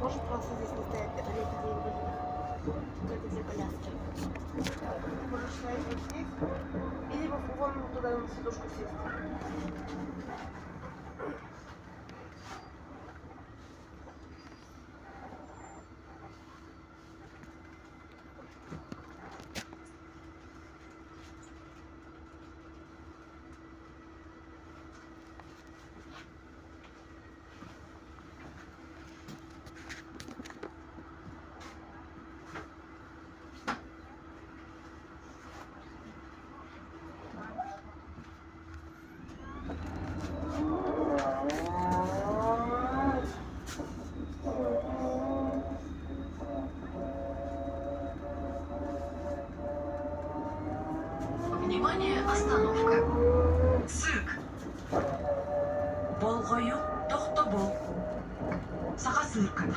Можешь просто здесь не стоять, это для инвалидов. Это для коляски. Ты можешь стоять вот здесь, или вон туда на сидушку сесть. Внимание, остановка. Цирк. Болҕойуҥ, тохтобул. Саха сыырката.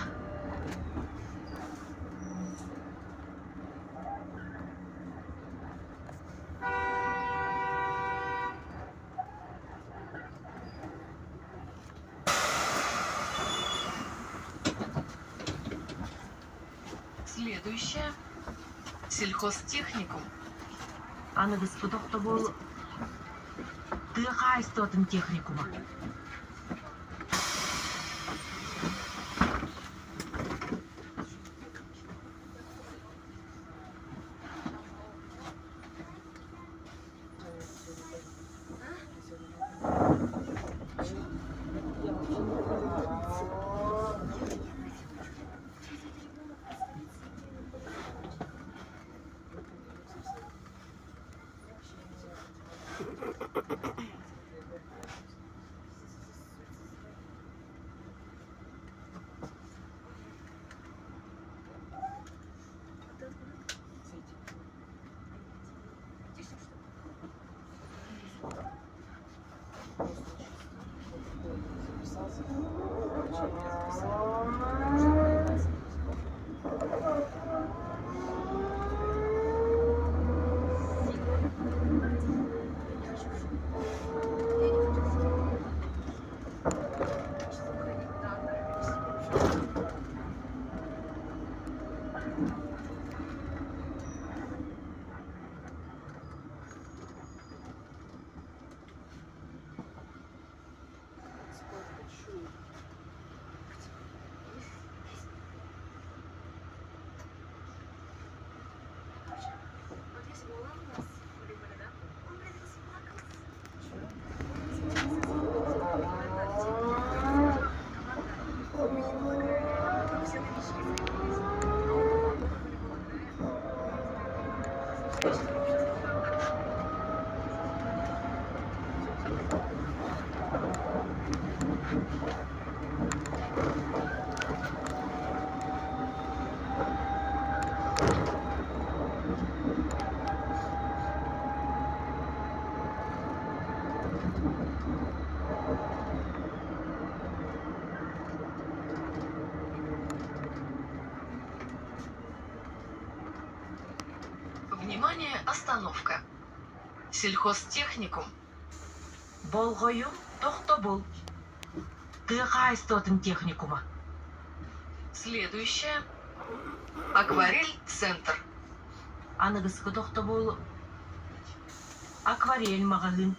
Следующая. Сельхозтехникум. Аныгыскы тохтобул тыа хаһаайыстыбатын техникума. Внимание, остановка. Сельхозтехникум. Болҕойуҥ, тохтобул. Тыа хаһаайыстыбатын техникума. Следующая. Акварель-центр. Аныгыскы тохтобул Акварель маҕаһыын.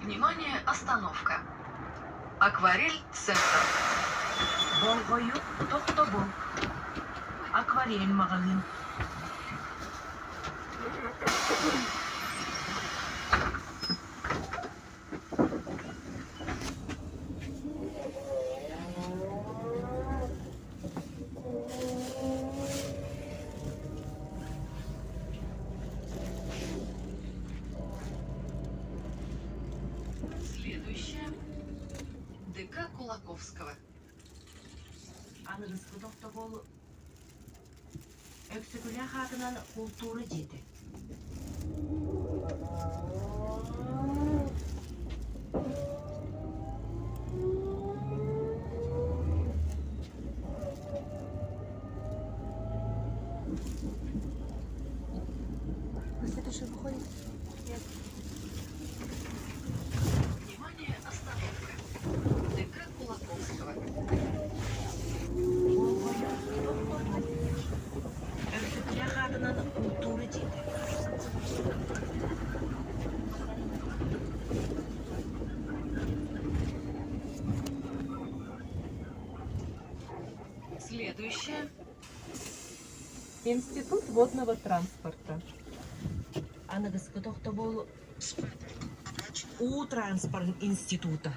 Внимание, остановка. Акварель центр. Болҕойу тохтобул. Акварель маҕаһыын. Следующая. ДК Кулаковского. Аныгыскы тохтобул Өксөкүлээх аатынан култуура дьиэтэ. На следующий выходит? Нет. Внимание, остановка. ДК Кулаковского. Болҕойу тохтобул. Өксөкүлээх аатынан култуура дьиэтэ. Следующая. Институт водного транспорта. Аныгыскы тохтобул Уу транспорын института.